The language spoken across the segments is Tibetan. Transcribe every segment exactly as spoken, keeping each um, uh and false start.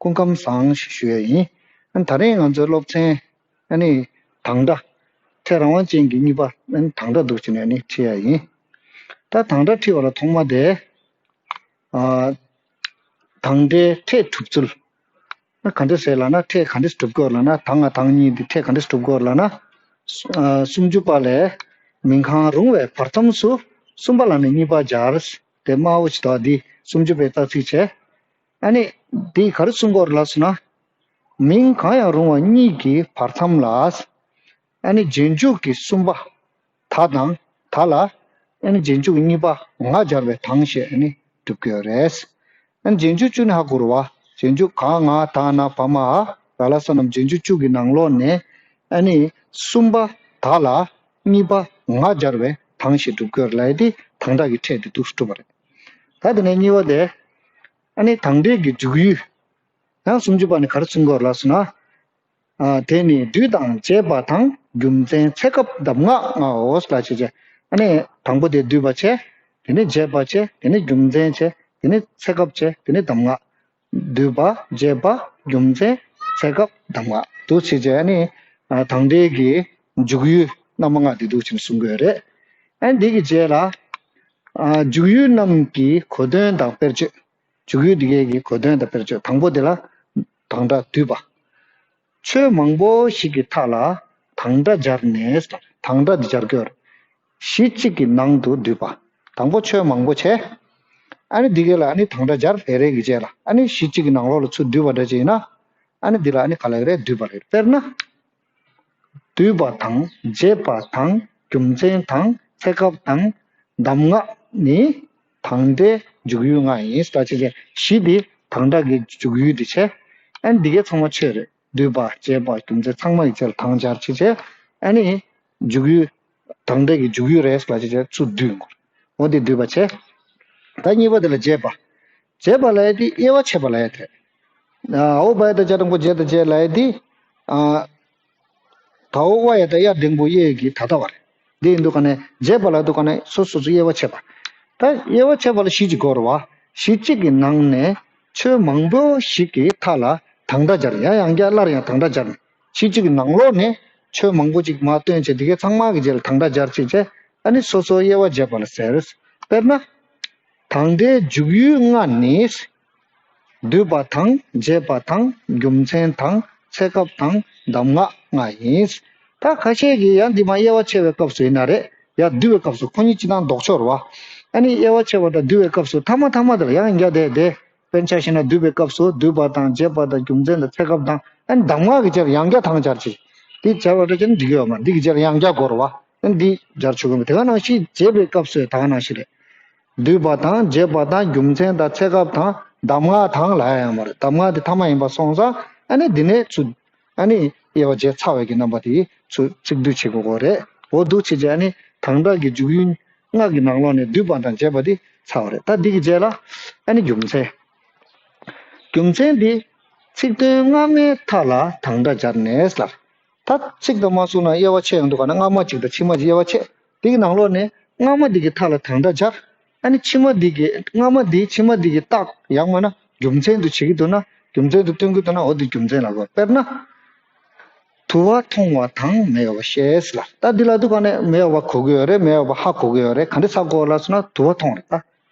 སྐུ་ཁམས་བཟང་ཞེས་ཞུ་ཡ་ཡིན། ཨ་ནི་ད་རིང་ང་ཚོའི་སློབ་ཚན་ཨ་ནི་དང་སྒྲ། ཕྲད་རང་དབང་ཅན་གྱི་གཉིས་པ་ཨ་ནི་དང་སྒྲ་འདུག་བྱས་ནས་ཨ་ནི་ཁྲིད་ཡ་ཡིན། ད་དང་སྒྲ་ཁྲིད་པ་ལ་ཐོག་མ་དེ། ཨ། དང་སྒྲའི་ཕྲད་གྲུབ་ཚུལ། ཨ་ག་འདྲ་ཟེར་ལབ་ན་ཕྲད་ག་འདྲས་གྲུབ་དགོས་ལབ་ན་དང་ང་དང་གཉིས་འདི་ཕྲད་ག་འདྲས་གྲུབ་དགོས་ལབ་ན། ཨ་སུམ་ཅུ་པ་ལས་མིང་གང་རུང་བའི་བར་མཚམས་སུ་གསུམ་པ་ལ་ནི་གཉིས་པ་སྦྱར། དེ་དམར་པོ་ཅིག་དང་འདི་སུམ་ཅུ་པའི་རྩ་ཚིག་བྱས། ཨ་ནི་འདི་ག་རེ་གསུང་གི་ཡོད་རེད་ལབ་སོང་ན། མིང་གང་ཡང་རུང་བ་གཉིས་ཀྱི་བར་མཚམས་ལ། ཨ་ནི་རྗེས་འཇུག་གི་གསུམ་པ་ད་དང་ད་ལ། ཨ་ནི་རྗེས་འཇུག་གི་གཉིས་པ་ང་སྦྱར་བའི་དང་ཞེས་ཨ་ནི་སྒྲུབ་ཀྱི་ཡོད་རེད། ཨ་ནི་རྗེས་འཇུག་བཅུ་ནི་ཧ་གོ་རེད་བ། རྗེས་འཇུག་ག་ང་ད་ན་བ་མ་འ་ར་ལ་ས་རྣམས་རྗེས་འཇུག་བཅུ་གི་ནང་ལོགས་ནས་ཨ་ནི་གསུམ་པ་ད་ལ་གཉིས་པ་ང་སྦྱར་བའི་དང་ཞེས་སྒྲུབ་ཀྱི་ཡོད་རེད་ལབ་ཡ་དེ་དང་སྒྲ་གི་ཕྲད་དེ་འདུག་སེ་གྲུབ་པ་རེད། ད་དེ་ནས་གཉིས་པ་དེ། ཨ་ནི་དང་སྒྲའི་གི་འཇུག་ཡུལ། ཡང་སུམ་ཅུ་པ་ནི་ག་རེ་གསུང་གི་ཡོད་རེད་ལབ་སོང་ན། ཨ་དེ་ནི་སྡུད་དང་འབྱེད་པ་དང་རྒྱུ་མཚན་ཚེ་སྐབས་གདམས་ངག་ལྔའོ་ལབ་བྱས་བྱས། ཨ་ནི་དང་པོ་དེ་སྡུད་པ་བྱས། དེ་ནི་འབྱེད་པ་བྱས། དེ་ནི་རྒྱུ་མཚན་བྱས། དེ་ནི་ཚེ་སྐབས་བྱས། དེ་ནི་གདམས་ངག་སྡུད་པ། འབྱེད་པ། རྒྱུ་མཚན། ཚེ་སྐབས། གདམས་ངག་འདུག་བྱས་བྱས། ཨ་ནི་ཨ་དང་སྒྲའི་གི་འཇུག་ཡུལ་རྣམ་པ་ལྔ་དེ་འདུག་བྱས་ནས་གསུང་གི་ཡོད་རེད། ཨ་ནི་འདི་གི་རྗེས་ལ་ཨ་འཇུག་ཡུལ་རྣམས་ཀྱི་གོ་དོན་དང་དཔེར་བརྗོད། འཇུག་ཡུལ་འདི་གའི་གི་གོ་དོན་དང་དཔེར་བརྗོད། དང་པོ་དེ་ལ་དང་སྒྲ་སྡུད་པ། ཆོས་མང་པོ་ཞིག་གི་མཐའ་ལ་དང་སྒྲ་སྦྱར་ནས། དང་སྒྲ་འདི་སྦྱར་དགོས། གཞི་གཅིག་གི་ནང་དུ་སྡུད་པ། དང་པོ་ཆོས་མང་པོ་བྱས། ཨ་ནི་འདི་གའི་ལ་ཨ་ནི་དང་སྒྲ་སྦྱར། རེ་རེ་གི་རྗེས་ལ་ཨ་ནི་གཞི་གཅིག་གི་ནང་ལོགས་ལ་ཚུར་སྡུད་པ་འདྲ་ཅིག་ཡིན་ན། ཨ་ནི་འདི་ལ་ཨ་ནི་ག་ལབ་ཀྱི་རེད། སྡུད་པ་རེད། དཔེར་ན། སྡུད་པ་དང་། འབྱེད་པ་དང་། རྒྱུ་མཚན་དང་། ཚེ་སྐབས་དང་། གདམས་ངག་ནི་དང་སྒྲའི་འཇུག་ཡུལ་ལྔ་ཡིན་ལབ་བྱས་བྱས། གཞི་འདི་དང་སྒྲ་གི་འཇུག་ཡུལ་འདི་བྱས། ཨ་ནི་འདི་གའི་ཚང་མ་ཆོས་རེད། སྡུད་པ། འབྱེད་པ། རྒྱུ་མཚན་ཚང་མ་ཡི་རྗེས་ལ་དང་སྦྱར་བྱས་བྱས། ཨ་ནི་འཇུག་ཡུལ། དང་སྒྲ་གི་འཇུག་ཡུལ་རེད་ལབ་བྱས་བྱས་ཚུར་སྡུད་དགོས། འོ་འདི་སྡུད་པ་བྱས། ད་གཉིས་པ་དེ་ལ་འབྱེད་པ། འབྱེད་པ་ལབ་ཡ་དེ་དབྱེ་བ་ཕྱེ་བ་ལབ་ཡ་དེ། ཨ་འོ་བ་ཡ་བཏགས་འཇ་དང་པོ་འབྱེད་དང་འབྱེད་ལབ་ཡ་དེ། ཨ་ད་འོ་བ་ཡ་བཏགས་དབྱ་འགྲེང་བུ་དབྱེ་གི་ད་ལྟ་བ་རེད། འདི་ཡིན་དུས་ག་ནས་འབྱེད་པ་ལབ་དུས་ག་ནས་སོ་སོ་སོ་དབྱེ་བ་ཕྱེ་བ། ད་དབྱེ་བ་ཕྱེ་བ་ལ་གཞི་གཅིག་དགོས་རེད་བ། གཞི་གཅིག་གི་ནང་ནས་ཆོས་མང་པོ་ཞིག་གི་མཐའ་ལ་དང་སྒྲ་སྦྱར། ཡང་ཡང་བསྐྱར་སླར་ཡང་དང་སྒྲ་སྦྱར། གཞི་གཅིག་གི་ནང་ལོགས་ནས་ཆོས་མང་པོ་ཅིག་མར་བཏོན་བྱས། འདི་གའི་ཚང་མ་གི་རྗེས་ལ་དང་སྒྲ་སྦྱར་བྱས་བྱས། ཨ་ནི་སོ་སོ་དབྱེ་བ་འབྱེད་པ་ལ་ཟེར། དཔེར་ན། དང་སྒྲའི་འཇུག་ཡུལ་ལྔ་ནི། སྡུད་པ་དང་། འབྱེད་པ་དང་། རྒྱུ་མཚན་དང་། ཚེ་སྐབས་དང་། གདམས་ངག་ལྔ་ཡིན། ད་ཁ་ཤས་ཀྱིས་ཡང་འདི་མ་དབྱེ་བ་ཕྱེ་བའི་སྐབས་སུ་ཡིན་ན་རེད། ཡང་སྡུད་པའི་སྐབས་སུ་ཁོ་གཉིས་སྤྱིར་བཏང་ལྡོག་ཕྱོགས་རེད་བ། ཨ་ནི་དབྱེ་བ་ཕྱེ་བ་དང་སྡུད་པའི་སྐབས་སུ་ཐ་མ་ཐ་མ་དེ་ལ་ཡང་ཡང་བསྐྱར་བསྡད་དེ། དཔེར་ན་ཆ་བཞག་ན་སྡུད་པའི་སྐབས་སུ་སྡུད་པ་དང་། འབྱེད་པ་དང་། རྒྱུ་མཚན་དང་། ཚེ་སྐབས་དང་། ཨ་ནི་གདམས་ངག་གི་རྗེས་ལ་ཡང་བསྐྱར་དང་སྦྱར་བྱས། འདི་སྦྱར་བ་འདྲ་བྱས་ན་འགྲིག་གི་ཡོད་མ་རེད། འདི་གི་རྗེས་ལ་ཡང་བསྐྱར་དགོས་རེད་བ། ཨ་ནི་འདི་སྦྱར་ཆོག་གི་མེད། དེ་ག་ནང་བཞིན་འབྱེད་པའི་སྐབས་སུ་ད་ག་ནང་བཞིན་རེད། སྡུད་པ་དང་། འབྱེད་པ་དང་། རྒྱུ་མཚན་དང་། ཚེ་སྐབས་དང་། གདམས་ངག་དང་ལབ་ཡ་ཡོད་མ་རེད། གདམས་ངག་དེ་ཐ་མ་ཡིན་པ་སོང་ཙང་། ཨ་ནི་འདི་ནས་ཚུར། ཨ་ནི་དབྱེ་བ་འབྱེད་ཚར་བའི་གི་རྣམ་པ་དེ་ཚུར་ཚིག་སྡུད་བྱེད་དགོས་ཀྱི་རེད། འོ་འདུག་བྱས་བྱས། ཨ་ནི་དང་སྒྲ་གི་འཇུག་ཡུལ་ལྔ་གི་ནང་ལོགས་ནས་སྡུད་པ་དང་འབྱེད་པ་དེ་ཚར་བ་རེད། ད་འདི་གི་རྗེས་ལ་ཨ་ནི་རྒྱུ་མཚན། རྒྱུ་མཚན་འདི་ཚིག་དོན་སྔ་མའི་མཐའ་ལ་དང་སྒྲ་སྦྱར་ནས་ལབ། ད་ཚིག་དང་མ་གསུངས་ན་དབྱེ་བ་ཕྱེ་ཡོང་དུས་ག་ན་སྔ་མ་གཅིག་དང་ཕྱི་མ་གཅིག་དབྱེ་བ་ཕྱེ། དེ་གི་ནང་ལོགས་ནས་སྔ་མ་འདི་གི་མཐའ་ལ་དང་སྒྲ་སྦྱར། ཨ་ནི་ཕྱི་མ་འདི་གི། སྔ་མ་འདི་ཕྱི་མ་འདི་གི་རྟགས། ཡང་མིན་ན་རྒྱུ་མཚན་དུ་བྱེད་ཀྱི་འདུག་ན། རྒྱུ་མཚན་དུ་སྟོན་གྱི་འདུག་ན། འོ་འདི་རྒྱུ་མཚན་ལབ་དགོས། དཔེར་ན། དུ་བ་མཐོང་བ་དང་མེ་ཡོད་པ་ཤེས་ལ། ད་འདི་ལབ་དུས་ག་ནས་མེ་ཡོད་པ་གོ་གི་ཡོད་རེད། མེ་ཡོད་པ་ཧ་གོ་གི་ཡོད་རེད། ག་འདྲས་ཧ་གོ་ལབ་སོང་ན་དུ་བ་མཐོང་རེད་ད།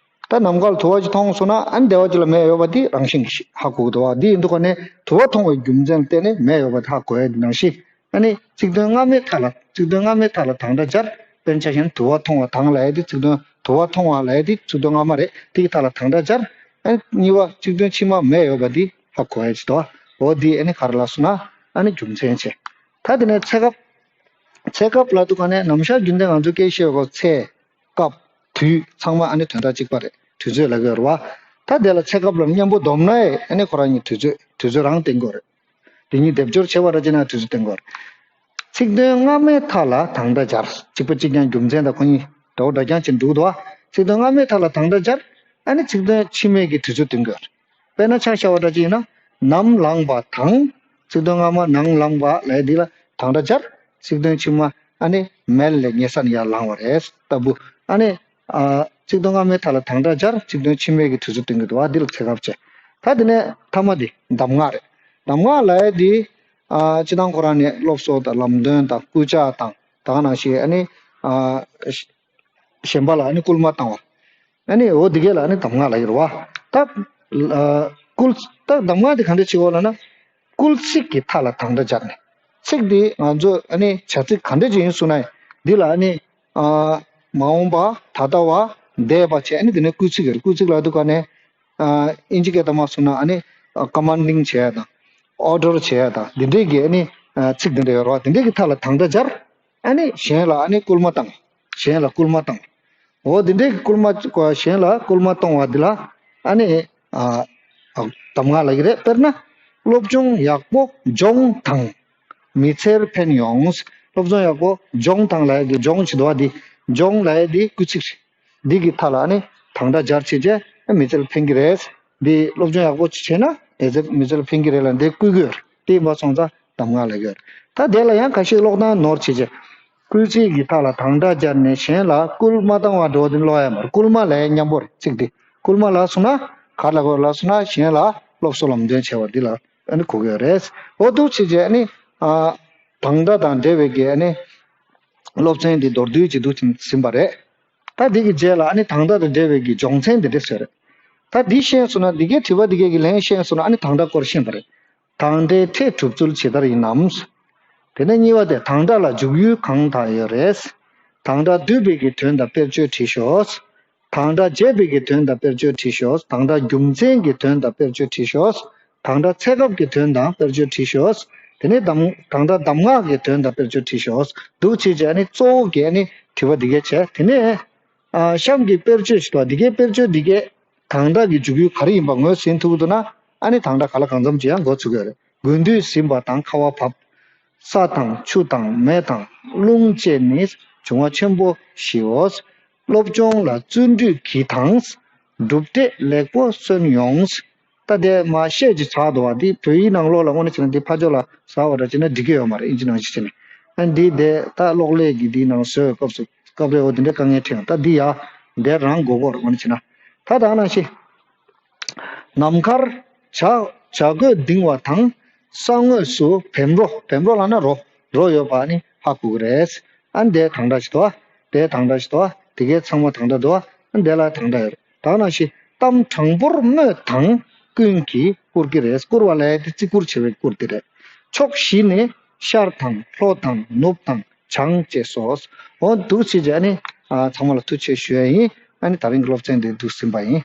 ད་ནམ་མཁའ་ལ་དུ་བ་ཅིག་མཐོང་སོང་ན། ཨ་ནི་དེ་བ་ཅིག་ལ་མེ་ཡོད་པ་འདི་རང་བཞིན་གྱིས་ཧ་གོ་གི་འདུག་བ། འདི་ཡིན་དུས་ག་ནས་དུ་བ་མཐོང་བའི་རྒྱུ་མཚན་ལ་བརྟེན་ནས་མེ་ཡོད་པ་དེ་ཧ་གོ་ཡ་འདི་ནང་བཞིན། ཨ་ནི་ཚིག་དོན་སྔ་མའི་མཐའ་ལ། ཚིག་དོན་སྔ་མའི་མཐའ་ལ་དང་སྒྲ་སྦྱར། དཔེར་ན་ཆ་བཞག་ན་དུ་བ་མཐོང་བ་དང་ལབ་ཡ་དེ། ཚིག་དོན་དུ་བ་མཐོང་བ་ལབ་ཡ་དེ་ཚིག་དོན་སྔ་མ་རེད། དེ་གི་མཐའ་ལ་དང་སྒྲ་སྦྱར། ཨ་ནི་གཉིས་པ་ཚིག་དོན་ཕྱི་མ་མེ་ཡོད་པ་འདི་ཧ་གོ་ཡ་ཅིག་འདུག་འོ་འདི་ཨ་ནི་ག་རེ་ལབ་སོང་ན། ཨ་ནི་རྒྱུ་མཚན་བྱས། ད་དེ་ནས་ཚེ་སྐབས། ཚེ་སྐབས་ལབ་དུས་ག་ནས་ནམ་ཞག་རྒྱུན་ལྡན་ང་ཚོ་སྐད་བཤད་སྐབས་ཚེ། སྐབས། དུས་ཚང་མ་ཨ་ནི་དོན་དག་གཅིག་པ་རེད། དུས་ཚོད་ལབ་ཀྱི་ཡོད་རེད་བ། ད་དེ་ལ་ཚེ་སྐབས་ལ་མཉམ་པོ་བསྡོམས་ན་ཨེ་ཨ་ནི་ཁོ་རང་གཉིས་དུས་ཚོད། དུས་ཚོད་རང་བསྟན་དགོས་རེད། དེ་གཉིས་སྡེབ་སྦྱོར་བྱས་པ་འདྲ་བྱས་ན་དུས་ཚོད་བསྟན་དགོས་རེད། ཚིག་དོན་སྔ་མའི་མཐའ་ལ་དང་སྒྲ་སྦྱར། གཅིག་པ་གཅིག་རྐྱང་། རྒྱུ་མཚན་དང་ཁོ་གཉིས་འདྲ་བོ་འདྲ་རྐྱང་བྱས་འདུག་འདུག་བ། ཚིག་དོན་སྔ་མའི་མཐའ་ལ་དང་སྒྲ་སྦྱར། ཨ་ནི་ཚིག་དོན་ཕྱི་མའི་གི་དུས་ཚོད་བསྟན་དགོས་རེད། དཔེར་ན་ཆ་བཞག་པ་འདྲ་ཅིག་ཡིན་ན། ནམ་ལངས་པ་དང་། ཚིག་དོན་སྔ་མ་ནམ་ལངས་པ་ལབ་ཡ་འདི་ལ་དང་སྒྲ་སྦྱར། ཚིག་དོན་ཕྱི་མ་ཨ་ནི་མལ་ལས་ཉལ་ས་ནས་ཡར་ལངས་པ་རེད་ལྟ་བུ། ཨ་ནི་ཨ་ཚིག་དོན་སྔ་མའི་མཐའ་ལ་དང་སྒྲ་སྦྱར། ཚིག་དོན་ཕྱི་མའི་གི་དུས་ཚོད་སྟོན་གྱི་འདུག་བ། འདི་ལ་ཚེ་སྐབས་བྱས། ད་དེ་ནས་ཐ་མ་དེ་གདམས་ངག་རེད། གདམས་ངག་ལབ་ཡ་དེ་ཨ་སྤྱིར་བཏང་ཁོ་རང་ནས་སློབ་གསོ་དང་ལམ་སྟོན་དང་སྐུལ་ལྕག་དང་ད་ག་ནང་བཞིན་ཨ་ནི་ཨ་གཞན་པ་ལ་ཨ་ནི་སྐུལ་མ་བཏང་བ། ཨ་ནི་འོ་འདི་གས་ལ་ཨ་ནི་གདམས་ངག་ལབ་ཀྱི་རེད་བ། ད་ཨ་སྐུལ་ད་གདམས་ངག་དེ་ག་འདྲ་བྱེད་དགོས་ལབ་ན། སྐུལ་ཚིག་གི་མཐའ་ལ་དང་སྒྲ་སྦྱར་ནས། ཚིག་འདི་ང་ཚོ་ཨ་ནི་བྱ་ཚིག་ག་འདྲ་ཅིག་ཡིན་གསུངས་ན། འདི་ལ་ཨ་ནི་ཨ་མ་འོངས་པ། ད་ལྟ་བ། འདས་པ་བྱས། ཨ་ནི་འདི་ནི་སྐུལ་ཚིག་རེད། སྐུལ་ཚིག་ལབ་དུས་ག་ནས་ཨ་ཨིན་ཇི་སྐད་ཐོག་མ་གསུངས་ན་ཨ་ནི་ཀ་མན་ཌིང་བྱས་ཡ་དང་། ཨོར་ཌར་བྱས་ཡ་དང་། འདི་འདྲས་ཀྱི་ཨ་ནི་ཨ་ཚིག་འདི་འདྲ་ཡོད་རེད་བ། འདི་འདྲས་ཀྱི་མཐའ་ལ་དང་སྒྲ་སྦྱར། ཨ་ནི་གཞན་ལ་ཨ་ནི་སྐུལ་མ་བཏང་། གཞན་ལ་སྐུལ་མ་བཏང་། འོ་དེ་འདྲའི་སྐུལ་མ་གཞན་ལ་སྐུལ་མ་གཏོང་བ་འདི་ལ་ཨ་ནི་ཨ་ཨ་གདམས་ངག་ལབ་ཀྱི་རེད། དཔེར་ན། སློབ་སྦྱོང་ཡག་པོ་སྦྱོང་དང་། མི་ཚེར་ཕན་ཡོང་། སློབ་སྦྱོང་ཡག་པོ་སྦྱོང་དང་ལབ་ཡ་གི་སྦྱོང་བྱེད་དོ་བ་འདི། སྦྱོང་ལབ་ཡ་འདི་སྐུལ་ཚིག་རེད། འདི་གི་མཐའ་ལ་ཨ་ནི་དང་སྒྲ་སྦྱར་བྱས་རྗེས་ཨ་མི་ཚེར་ཕན་གྱི་རེད། འདི་སློབ་སྦྱོང་ཡག་པོ་བྱས་ན་དེ་ཚེ་མི་ཚེར་ཕན་གྱི་རེད་ལབ་འདི་བསྐུལ་གྱི་ཡོད་རེད། དེ་ཡིན་པ་སོང་ཙང་གདམས་ངག་ལབ་ཀྱི་ཡོད་རེད། ད་དེ་ལ་ཡང་ཁ་ཤས་ཀློག་སྟངས་ནོར་བྱས་རྗེས། སྐུལ་ཚིག་གི་མཐའ་ལ་དང་སྒྲ་སྦྱར་ནས་གཞན་ལ་སྐུལ་མ་བཏང་བ་འགྲོ་བ་དེ་ཀློག་ཡ་མ་རེད། སྐུལ་མ་ལབ་ཡ་མཉམ་པོ་རེད། ཚིག་འདི་སྐུལ་མ་ལབ་སོང་ན་ག་ལ་གོ་ལབ་སོང་ན་གཞན་ལ་སློབ་གསོ་ལམ་སྟོན་བྱས་པ་འདི་ལ་ཨ་ནི་གོ་གི་ཡོད་རེད། འོ་འདུག་བྱས་རྗེས་ཨ་ནི་ཨ་དང་སྒྲ་དང་འབྲེལ་བའི་གི་ཨ་ནི་སློབ་ཚན་འདི་མདོར་བསྡུས་ཅིག་འདུག་ཟིན་པ་རེད། ད་འདི་གི་རྗེས་ལ་ཨ་ནི་དང་སྒྲ་དང་འབྲེལ་བའི་གི་སྦྱོང་ཚན་འདི་འདྲས་ཟེར། ད་འདི་ཤེས་སོང་ན་འདི་གའི་དྲི་བ་འདི་གའི་གི་ལན་ཤེས་སོང་ན་ཨ་ནི་དང་སྒྲ་སྐོར་ཤེས་པ་རེད། དང་སྒྲའི་ཕྲད་གྲུབ་ཚུལ་ཇི་ལྟར་ཡིན་ནམ། དེ་ནས་གཉིས་པ་དེ་དང་སྒྲ་ལ་འཇུག་ཡུལ་གང་དག་ཡོད་རེད། དང་སྒྲ་བསྡུས་པའི་གི་དོན་དང་དཔེར་བརྗོད་བྲིས་ཤོག་དང་སྒྲ་འབྱེད་པའི་གི་དོན་དང་དཔེར་བརྗོད་བྲིས་ཤོག་དང་སྒྲ་རྒྱུ་མཚན་གྱི་དོན་དང་དཔེར་བརྗོད་བྲིས་ཤོག་དང་སྒྲ་ཚེ་སྐབས་ཀྱི་དོན་དང་དཔེར་བརྗོད་བྲིས་ཤོག་དེ་ནས་གདམས་དང་སྒྲ་གདམས་ངག་གི་དོན་དང་དཔེར་བརྗོད་བྲིས་ཤོག་འདུག་བྱས་རྗེས་ཨ་ནི་གཙོ་བོ་གི་ཨ་ནི་དྲི་བ་འདི་གས་བྱས། དེ་ནས་ཨ་གཤམ་གྱི་དཔེར་བརྗོད་ཞིག་འདུག་འདི་གའི་དཔེར་བརྗོད་འདི་གས་དང་སྒྲ་གི་འཇུག་ཡུལ་ག་རེ་ཡིན་པ་ངོས་ཟིན་ཐུབ་ཀྱི་འདུག་ན་ཨ་ནི་དང་སྒྲ་ག་ལ་གང་འཚམ་ཅིག་ཡང་འགོ་ཚུགས་ཀྱི་ཡོད་རེད། དགུན་དུས་ཟིན་པ་དང་ཁ་བ་བབས། ས་དང་ཆུ་དང་མེ་དང་རླུང་བཅས་ནི་འབྱུང་བ་ཆེན་པོ་བཞིའོ། སློབ་སྦྱོང་ལ་བརྩོན་འགྲུས་གྱིས་དང་། གྲུབ་འབྲས་ལེགས་པོ་སོན་ཡོང་། ད་དེ་མ་བཤད་ཅིག་ཆགས་འདུག་བ། འདི་བོད་ཡིག་ནང་ལོགས་ལ་དངོས་གནས་བྱས་ན་འདི་ཕར་ཕྱོགས་ལ་ཟ་བ་འདྲ་བྱས་ན་འགྲིག་གི་ཡོད་མ་རེད། ཨིན་ཇི་ནང་བཞིན་བྱས་ནས། ཨ་འདི་དེ་ད་གློག་ཀླད་ཀྱི་འདི་ནང་བཟོས་སྐབས་སུ་སྐབས་རེ་འོ་དེ་འདྲའི་དཀའ་ངལ་འཕྲད་ཡོང་། ད་འདི་ཡ་འདི་རང་དགོས་མཁོ་རེད། དངོས་གནས་བྱས་ན་ད་ད་ནང་བཞིན། ནམ་མཁར་བྱ་བྱ་རྒོད་ལྡིང་བ་དང་། ས་ངོས་སུ་བེམ་རོ། བེམ་རོ་ལབ་ན་རོ། རོ་ཡོད་པ་ནི་ཧ་གོ་གི་རེད། ཨ་ནི་དེ་དང་སྒྲ་ཞིག་འདུག་བ། དེ་དང་སྒྲ་ཞིག་འདུག་བ། དེ་གའི་ཚང་མ་དང་སྒྲ་འདུག་བ། ཨ་ནི་དེ་ལ་དང་སྒྲ་ཡོད་རེད། ད་ནང་བཞིན་གཏམ་དྲང་པོར་སྨྲོས་དང་ཀུན་གྱིས་བཀུར་གྱི་རེད། བཀུར་བ་ལབ་ཡ་དེ་བརྩི་བཀུར་བྱེད་པའི་བཀུར་དེ་རེད། ཕྱོགས་བཞི་ནས་ཤར་དང་ལྷོ་དང་ནུབ་དང་བྱང་བཅས་སོ། འོ་འདུག་བྱས་རྗེས་ཨ་ནི་ཨ་ཚང་མ་ལ་ཐུགས་རྗེ་ཆེ་ཞུ་ཡ་ཡིན། ཨ་ནི་ད་རིང་གི་སློབ་ཚན་འདི་འདུག་ཟིན་པ་ཡིན།